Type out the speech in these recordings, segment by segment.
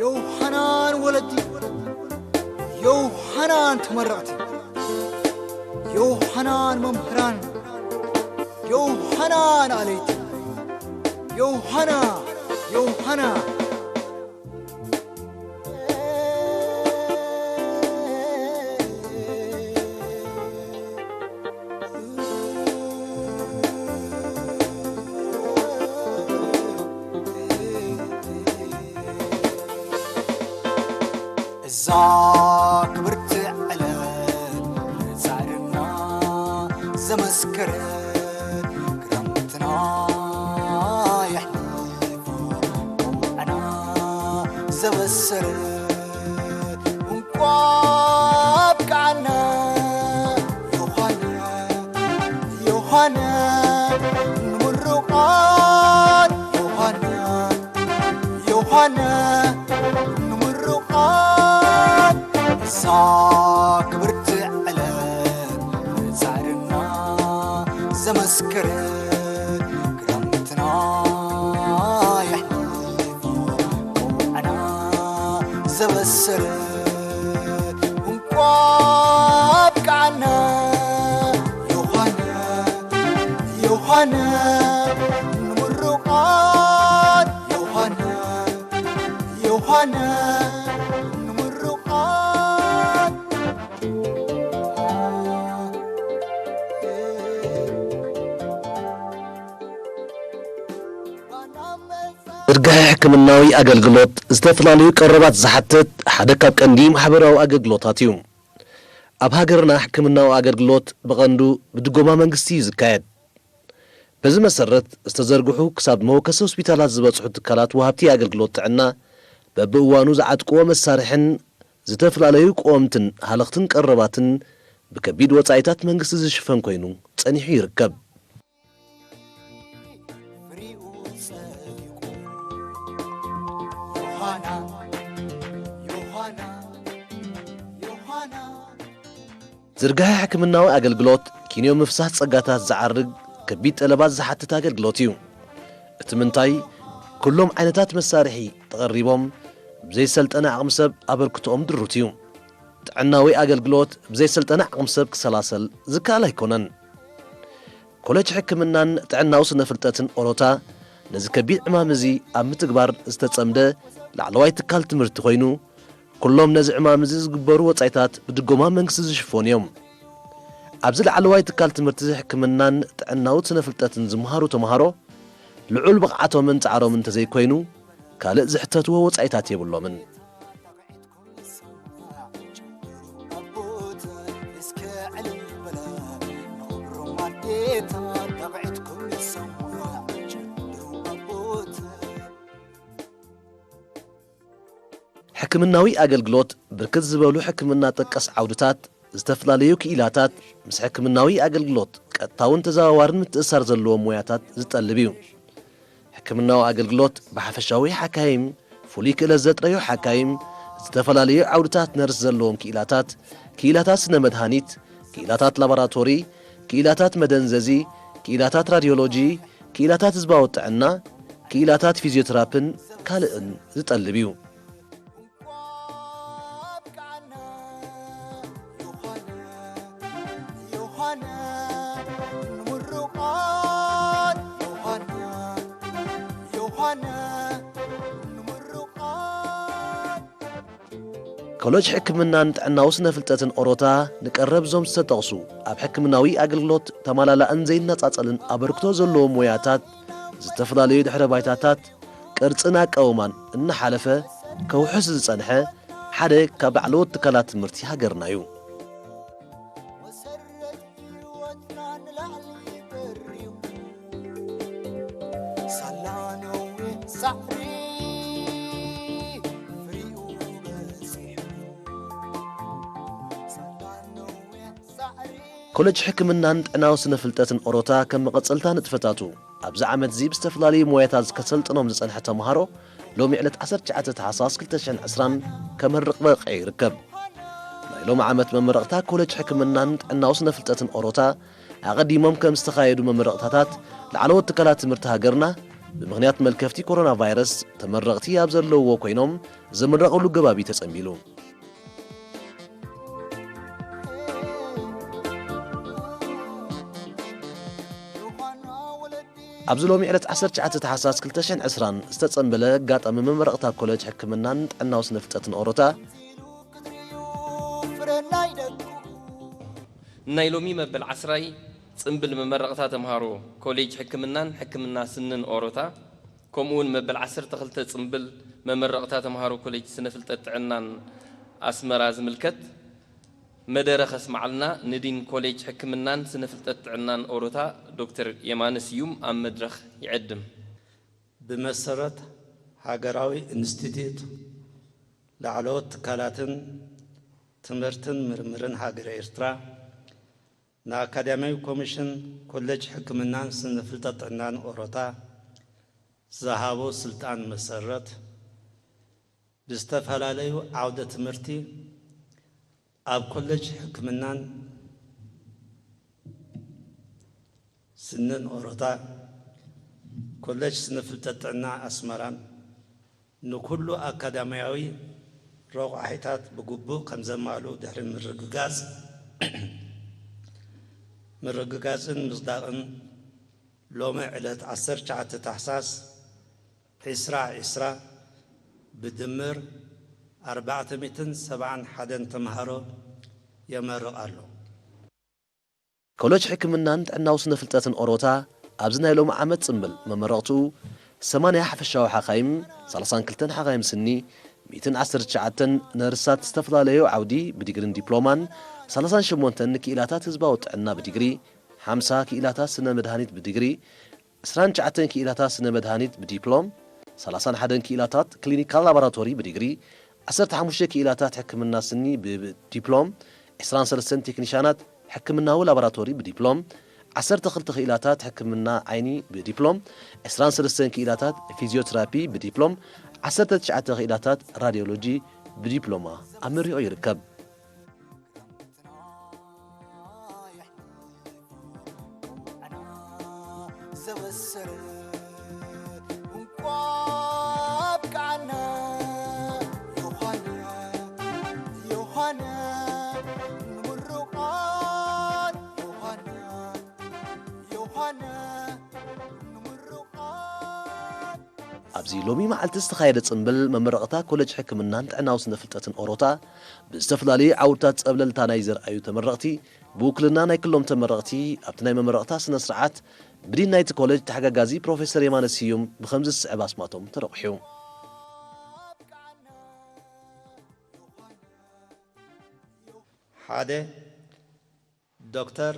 ዮሃናን ወለዲ፣ ዮሃናን ተመረቕቲ፣ ዮሃናን መምህራን፣ ዮሃናን ኣለይቲ፣ ዮሃና፣ ዮሃና። እዛ ክብርቲ ዕለት ንጻዕርና ዘመስከረት፣ ክረምትና የሕሊፉ ቀውዕና ዘበሰረት፣ እንቋ ኣብቅዓና ዮሃና፣ ዮሃና ንምርቓት ዮሃና፣ ዮሃና ንምርቓት እዛ ክብርቲ ዕለት ንጻዕርና ዘመስከረት፣ ክረምትና የሕሊፉ ቀውዕና ዘበሰረት፣ እንቋ ኣብቅዓና ዮሃና፣ ዮሃና ንምርቓት ዮሃና፣ ዮሃና ንምርቓት። ዝርግሐ ሕክምናዊ ኣገልግሎት ዝተፈላለዩ ቀረባት ዝሓትት ሓደ ካብ ቀንዲ ማሕበራዊ ኣገልግሎታት እዩ። ኣብ ሃገርና ሕክምናዊ ኣገልግሎት ብቐንዱ ብድጎማ መንግስቲ እዩ ዝካየድ። በዚ መሰረት ዝተዘርግሑ ክሳብ መወከሲ ሆስፒታላት ዝበጽሑ ትካላት ወሃብቲ ኣገልግሎት ጥዕና በብእዋኑ ዝዓጥቅዎ መሳርሕን ዝተፈላለዩ ቀወምትን ሃለኽትን ቀረባትን ብከቢድ ወጻኢታት መንግስቲ ዝሽፈን ኮይኑ ጸኒሑ ይርከብ። ፍሪኡ ጸዲቁ ዮሃና፣ ዮሃና፣ ዮሃና። ዝርግሐ ሕክምናዊ ኣገልግሎት ኪንዮ ምፍሳህ ጸጋታት ዝዓርግ ከቢድ ጠለባት ዝሓትት ኣገልግሎት እዩ። እቲ ምንታይ፣ ኩሎም ዓይነታት መሳርሒ ተቐሪቦም ብዘይሰልጠነ ዓቕሚ ሰብ ኣበርክቶኦም ድሩት እዩ። ጥዕናዊ ኣገልግሎት ብዘይሰልጠነ ዓቕሚ ሰብ ክሰላሰል ዝከኣል ኣይኮነን። ኮሌጅ ሕክምናን ጥዕናዊ ስነ ፍልጠትን ኦሮታ ነዚ ከቢድ ዕማም እዚ ኣብ ምትግባር ዝተጸምደ ላዕለዋይ ትካል ትምህርቲ ኮይኑ፣ ኩሎም ነዚ ዕማም እዚ ዝግበሩ ወጻኢታት ብድጎማ መንግስቲ ዝሽፈኑ እዮም። ኣብዚ ላዕለዋይ ትካል ትምህርቲ ሕክምናን ጥዕናዊ ስነ ፍልጠትን ዝመሃሩ ተምሃሮ ልዑል ብቕዓቶምን ጻዕሮምን እንተዘይኮይኑ ካልእ ዝሕተትዎ ወጻኢታት የብሎምን። ሕክምናዊ ኣገልግሎት ብርክት ዝበሉ ሕክምና ጠቀስ ዓውድታት ዝተፈላለዩ ክኢላታት ምስ ሕክምናዊ ኣገልግሎት ቀጥታውን ተዘዋዋርን ምትእሳር ዘለዎም ሞያታት ዝጠልብ እዩ። ሕክምናዊ ኣገልግሎት ብሓፈሻዊ ሓካይም፣ ፍሉይ ክእለት ዘጥረዩ ሓካይም፣ ዝተፈላለዩ ዓውድታት ነርስ ዘለዎም ክኢላታት፣ ክኢላታት ስነ መድሃኒት፣ ክኢላታት ላቦራቶሪ፣ ክኢላታት መደንዘዚ፣ ክኢላታት ራድዮሎጂ፣ ክኢላታት ህዝባዊ ጥዕና፣ ክኢላታት ፊዚዮቴራፕን ካልእን ዝጠልብ እዩ። ኮለጅ ሕክምናን ጥዕናዊ ስነ ፍልጠትን ኦሮታ ንቀረብ እዞም ዝተጠቕሱ ኣብ ሕክምናዊ ኣገልግሎት ተማላላእን ዘይነጻጸልን ኣበርክቶ ዘለዎም ሞያታት ዝተፈላለዩ ድሕረ ባይታታት ቅርጽን ኣቃውማን እናሓለፈ ከውሕስ ዝጸንሐ ሓደ ካብ ላዕለዎት ትካላት ትምህርቲ ሃገርና እዩ። መሰረት ህይወትና ንላዕሊ በሪው ሳላ ነዊሕ ሳዕሪ ፍሪኡ በጺሑ ሳላ ነዊሕ ሳዕሪ። ኮለጅ ሕክምናን ጥዕናዊ ስነ ፍልጠትን ኦሮታ ከም መቐጸልታ ንጥፈታቱ ኣብዚ ዓመት እዚ ብዝተፈላለዩ ሞያታት ከሰልጥኖም ዝጸንሐ ተምሃሮ ሎሚ ዕለት ዓሰርተ ትሽዓተ ታሕሳስ ክልተ ሽሕን ዕስራን ከመርቕ በቒዑ ይርከብ። ናይ ሎሚ ዓመት መመረቕታ ኮለጅ ሕክምናን ጥዕናዊ ስነ ፍልጠትን ኦሮታ ኣቐዲሞም ከም ዝተኻየዱ መመረቕታታት ላዕለዎት ትካላት ትምህርቲ ሃገርና ብምኽንያት መልከፍቲ ኮሮና ቫይረስ ተመረቕቲ ኣብ ዘለውዎ ኮይኖም ዝምረቕሉ ገባቢ ተጸንቢሉ። ኣብዚ ሎሚ ዕለት ዓሰርተ ትሽዓተ ታሕሳስ ክልተ ሽሕን ዕስራን ዝተጸንበለ ኣጋጣሚ መመረቕታ ኮሌጅ ሕክምናን ጥዕናዊ ስነፍልጠትን ኦሮታ፣ ናይ ሎሚ መበል ዓስራይ ጽምብል መመረቕታ ተምሃሮ ኮሌጅ ሕክምናን ሕክምና ስንን ኦሮታ፣ ከምኡውን መበል ዓሰርተ ክልተ ጽምብል መመረቕታ ተምሃሮ ኮሌጅ ስነፍልጠት ጥዕናን ኣስመራ ዝምልከት መደረ ከስምዓልና ንዲን ኮሌጅ ሕክምናን ስነፍልጠት ጥዕናን ኦሮታ ዶክተር የማነ ስዩም ኣብ መድረኽ ይዕድም። ብመሰረት ሃገራዊ ኢንስቲትዩት ላዕለዎት ትካላትን ትምህርትን ምርምርን ሃገረ ኤርትራ ንኣካዳሚያዊ ኮሚሽን ኮሌጅ ሕክምናን ስነ ፍልጠት ጥዕናን ኦሮታ ዝሃቦ ስልጣን መሰረት ብዝተፈላለዩ ዓውደ ትምህርቲ ኣብ ኮሌጅ ሕክምናን ስንን ኦሮታ፣ ኮሌጅ ስነ ፍልጠት ጥዕና ኣስመራን ንኩሉ ኣካዳሚያዊ ረቋሒታት ብግቡእ ከምዘማልኡ ድሕሪ ምርግጋጽ ምርግጋጽን ምጽዳቕን ሎሚ ዕለት ዓሰርተ ትሽዓተ ታሕሳስ ዕስራ ዕስራ ብድምር ኣርባዕተ ሚእትን ሰብዓን ሓደን ተምሃሮ የመርቕ ኣሎ። ኮለጅ ሕክምናን ጥዕናዊ ስነ ፍልጠትን ኦሮታ ኣብዚ ናይ ሎሚ ዓመት ጽምብል መመረቕትኡ ሰማንያ ሓፈሻዊ ሓኻይም፣ ሰላሳን ክልተን ሓኻይም ስኒ፣ ሚእትን ዓሰርተ ትሽዓተን ነርሳት ዝተፈላለዩ ዓውዲ ብዲግሪን ዲፕሎማን፣ ሰላሳን ሸሞንተን ክኢላታት ህዝባዊ ጥዕና ብዲግሪ፣ ሓምሳ ክኢላታት ስነ መድሃኒት ብዲግሪ፣ ዕስራን ትሽዓተን ክኢላታት ስነ መድሃኒት ብዲፕሎም፣ ሰላሳን ሓደን ክኢላታት ክሊኒካል ላቦራቶሪ ብዲግሪ፣ ዓሰርተ ሓሙሽተ ክኢላታት ሕክምና ስኒ ብዲፕሎም፣ ዕስራን ሰለስተን ቴክኒሻናት ሕክምናዊ ላቦራቶሪ ብዲፕሎም፣ ዓሰርተ ክልተ ክኢላታት ሕክምና ዓይኒ ብዲፕሎም፣ ዕስራን ሰለስተን ክኢላታት ፊዚዮትራፒ ብዲፕሎም፣ ዓሰርተ ትሽዓተ ክኢላታት ራዲዮሎጂ ብዲፕሎማ ኣመሪቑ ይርከብ። ኣብዚ ሎሚ መዓልቲ ዝተኻየደ ጽምብል መመረቕታ ኮለጅ ሕክምናን ጥዕናዊ ስነ ፍልጠትን ኦሮታ ብዝተፈላለዩ ዓውድታት ጸብለልታ ናይ ዘርኣዩ ተመረቕቲ ብውክልና ናይ ክሎም ተመረቕቲ ኣብቲ ናይ መመረቕታ ስነ ስርዓት ብዲን ናይቲ ኮለጅ ተሓጋጋዚ ፕሮፌሰር የማነ ስዩም ብኸምዚ ዝስዕብ ኣስማቶም ተረቑሑ። ሓደ ዶክተር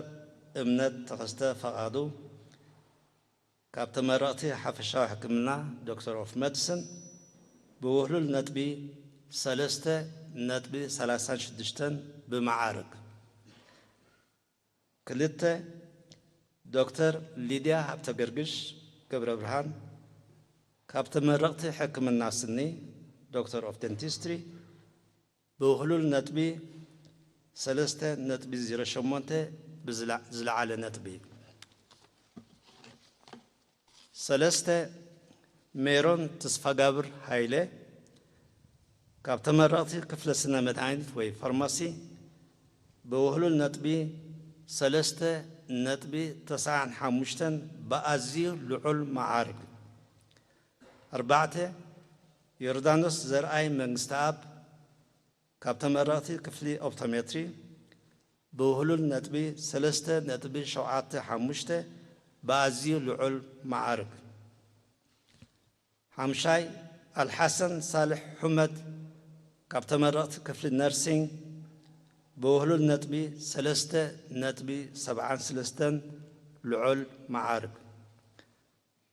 እምነት ተኸስተ ፈቓዱ ካብ ተመረቕቲ ሓፈሻዊ ሕክምና ዶክተር ኦፍ መድስን ብውህሉል ነጥቢ ሰለስተ ነጥቢ ሰላሳን ሽዱሽተን ብመዓርግ። ክልተ ዶክተር ሊድያ ሃብተገርግሽ ገብረብርሃን ካብ ተመረቕቲ ሕክምና ስኒ ዶክተር ኦፍ ደንቲስትሪ ብውህሉል ነጥቢ ሰለስተ ነጥቢ ዜሮ ሸሞንተ ብዝለዓለ ነጥቢ። ሰለስተ ሜሮን ተስፋጋብር ሃይለ ካብ ተመረቕቲ ክፍለ ስነ መድሃኒት ወይ ፋርማሲ ብውህሉል ነጥቢ ሰለስተ ነጥቢ ተስዓን ሓሙሽተን ብኣዝዩ ልዑል መዓርግ። ኣርባዕተ ዮርዳኖስ ዘርኣይ መንግስተኣብ ካብ ተመረቕቲ ክፍሊ ኦፕቶሜትሪ ብውህሉል ነጥቢ ሰለስተ ነጥቢ ሸውዓተ ሓሙሽተ ብኣዝዩ ልዑል መዓርግ። ሓምሻይ ኣልሓሰን ሳልሕ ሑመድ ካብ ተመረቕቲ ክፍሊ ነርሲንግ ብውህሉል ነጥቢ ሰለስተ ነጥቢ ሰብዓን ሰለስተን ልዑል መዓርግ።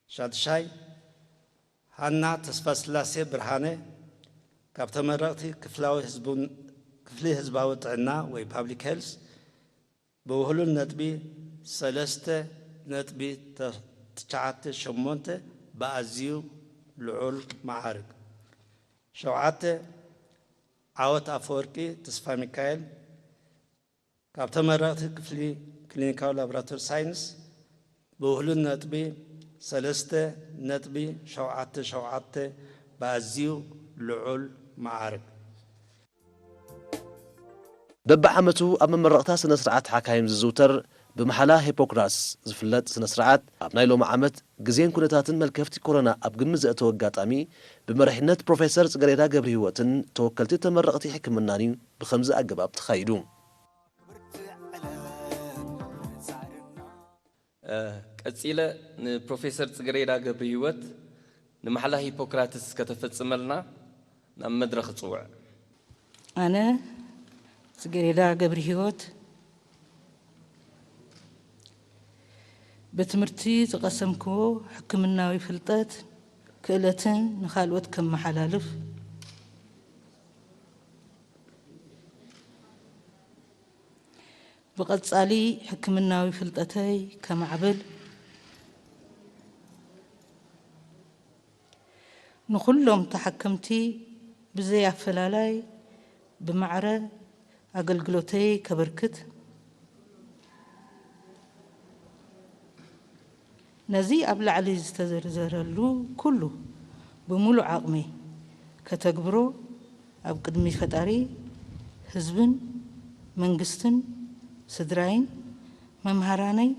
ሻድሻይ ሃና ተስፋስላሴ ብርሃነ ካብ ተመረቕቲ ክፍላዊ ህዝቡን ክፍሊ ህዝባዊ ጥዕና ወይ ፓብሊክ ሄልስ ብውህሉል ነጥቢ ሰለስተ ነጥቢ ትሽዓተ ሸሞንተ ብኣዝዩ ልዑል መዓርግ። ሸውዓተ ዓወት ኣፈወርቂ ተስፋሚካኤል ካብ ተመረቕቲ ክፍሊ ክሊኒካዊ ላቦራቶሪ ሳይንስ ብውህሉል ነጥቢ ሰለስተ ነጥቢ ሸውዓተ ሸውዓተ ብኣዝዩ ልዑል መዓርግ። በብዓመቱ ኣብ መመረቕታ ስነ ስርዓት ሓካይም ዝዝውተር ብመሓላ ሂፖክራትስ ዝፍለጥ ስነ ስርዓት ኣብ ናይ ሎሚ ዓመት ግዜን ኩነታትን መልከፍቲ ኮሮና ኣብ ግምት ዘእተወ ኣጋጣሚ ብመሪሕነት ፕሮፌሰር ጽገሬዳ ገብረሂወትን ተወከልቲ ተመረቕቲ ሕክምናን እዩ ብኸምዚ ኣገባብ ተኻይዱ። ቀጺለ ንፕሮፌሰር ጽገሬዳ ገብረሂወት ንማሕላ ሂፖክራትስ ከተፈጽመልና ናብ መድረኽ እጽውዕ። ኣነ ጽገሬዳ ገብረሂወት ብትምህርቲ ዝቐሰምክዎ ሕክምናዊ ፍልጠት ክእለትን ንኻልኦት ከመሓላልፍ ብቐጻሊ ሕክምናዊ ፍልጠተይ ከማዕብል ንኹሎም ተሓከምቲ ብዘይ ኣፈላላይ ብማዕረ ኣገልግሎተይ ከበርክት ነዚ ኣብ ላዕሊ ዝተዘርዘረሉ ኩሉ ብምሉእ ዓቕመይ ከተግብሮ ኣብ ቅድሚ ፈጣሪ፣ ህዝብን መንግስትን ስድራይን መምሃራነይ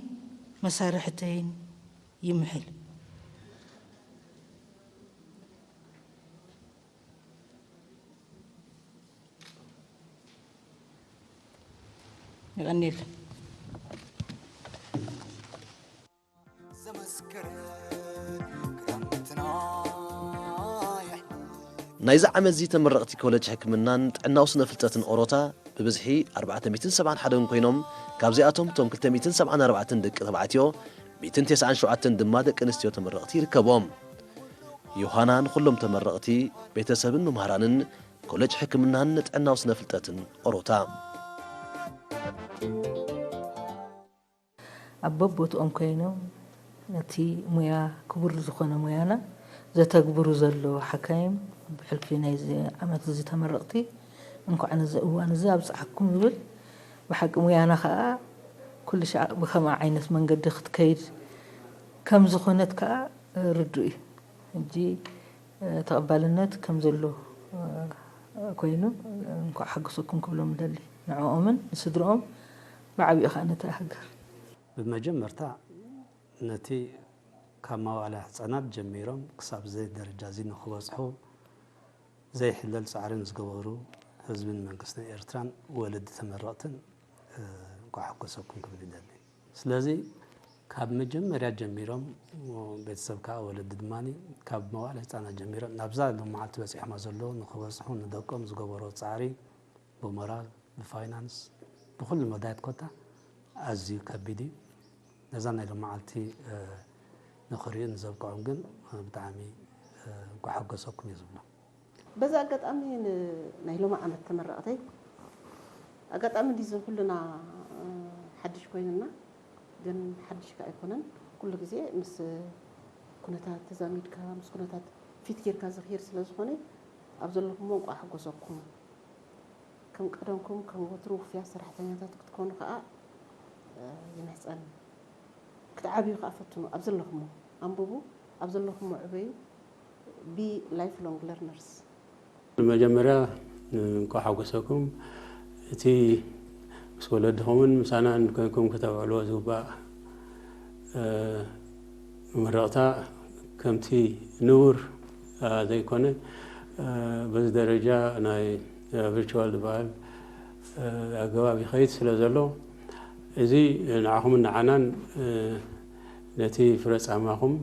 መሳርሕተይን ይምሕል። የቐንየልና። ናይዚ ዓመት እዚ ተመረቕቲ ኮለጅ ሕክምናን ጥዕናዊ ስነ ፍልጠትን ኦሮታ ብብዝሒ ኣርባዕተ ሚእትን ሰብዓን ሓደን ኮይኖም ካብዚኣቶም እቶም ክልተ ሚእትን ሰብዓን ኣርባዕተን ደቂ ተባዕትዮ ሚእትን ተስዓን ሸውዓተን ድማ ደቂ ኣንስትዮ ተመረቕቲ ይርከብዎም። ዮሃና ንኹሎም ተመረቕቲ ቤተሰብን መምሃራንን ኮለጅ ሕክምናን ጥዕናዊ ስነ ፍልጠትን ኦሮታ። ኣብ በቦትኦም ኮይኖም ነቲ ሙያ ክቡር ዝኾነ ሙያና ዘተግብሩ ዘለዉ ሓካይም ብሕልፊ ናይዚ ዓመት እዚ ተመረቕቲ እንኳዕ ነዚ እዋን እዚ ኣብፅዓኩም ዝብል ብሓቂ ሙያና ከዓ ኩሉ ሻዕ ብኸምኣ ዓይነት መንገዲ ክትከይድ ከም ዝኾነት ከዓ ርዱእ እዩ። ሕጂ ተቐባልነት ከም ዘሎ ኮይኑ እንኳዕ ሓጎሰኩም ክብሎም እደሊ ንዕኦምን ንስድርኦም ብዓቢኡ ከዓ ነታ ሃገር። ብመጀመርታ ነቲ ካብ መዋእለ ህፃናት ጀሚሮም ክሳብ እዚ ደረጃ እዚ ንክበፅሑ ዘይሕለል ፃዕሪ ንዝገበሩ ህዝብን መንግስትን ኤርትራን ወለዲ ተመረቕትን እንኳዕ ሓጎሰኩም ክብል ይደሊ። ስለዚ ካብ መጀመርያ ጀሚሮም ቤተሰብ ከዓ ወለዲ ድማ ካብ መዋእለ ህፃናት ጀሚሮም ናብዛ ሎም መዓልቲ በፂሖማ ዘለዉ ንክበፅሑ ንደቆም ዝገበሮ ፃዕሪ ብሞራል ብፋይናንስ ብኩሉ መዳያት ኮታ ኣዝዩ ከቢድ እዩ። ነዛ ናይ ሎም መዓልቲ ንክሪኡ ንዘብቅዖም ግን ብጣዕሚ እንኳዕ ሓጎሰኩም እየ ዝብሎ። በዚ ኣጋጣሚ ንናይ ሎሚ ዓመት ተመረቕተይ ኣጋጣሚ እንዲ እዚ ኩልና ሓድሽ ኮይንና ግን ሓድሽ ከ ኣይኮነን ኩሉ ግዜ ምስ ኩነታት ተዛሚድካ ምስ ኩነታት ፊት ጌርካ ዝኽየድ ስለ ዝኾነ ኣብ ዘለኹሞ እንቋዕ ሓጎሰኩም ከም ቀደምኩም ከም ወትሩ ውፍያት ሰራሕተኛታት ክትኮኑ ከዓ ይምሕፀን ክትዓብዩ ከዓ ፈትኑ ኣብ ዘለኹሞ ኣንብቡ ኣብ ዘለኹሞ ዕበዩ be lifelong learners። ንመጀመርያ እንኳዕ ሓጎሰኩም። እቲ ምስ ወለድኹምን ምሳናን ኮይንኩም ክተብዕልዎ ዝግባእ መረቕታ ከምቲ ንቡር ዘይኮነ በዚ ደረጃ ናይ ቪርቹዋል ዝበሃል ኣገባብ ይኸይድ ስለ ዘሎ እዚ ንዓኹምን ንዓናን ነቲ ፍረ ጻማኹም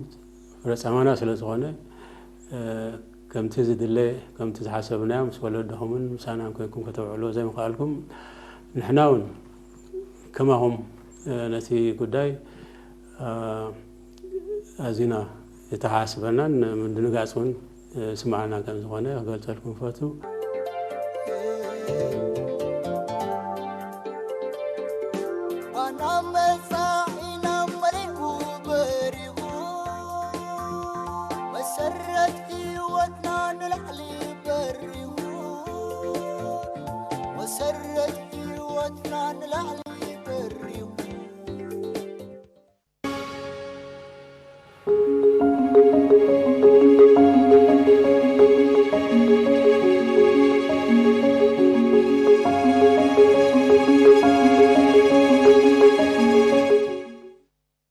ፍረ ጻማና ስለ ዝኾነ ከምቲ ዝድለ ከምቲ ዝሓሰብናዮ ምስ ወለድኹምን ምሳናን ኮይንኩም ከተብዕልዎ ዘይምኽኣልኩም ንሕና እውን ከማኹም ነቲ ጉዳይ ኣዚና ዝተሓስበናን ምድንጋጽ እውን ስምዓና ከም ዝኾነ ክገልጸልኩም ፈቱ።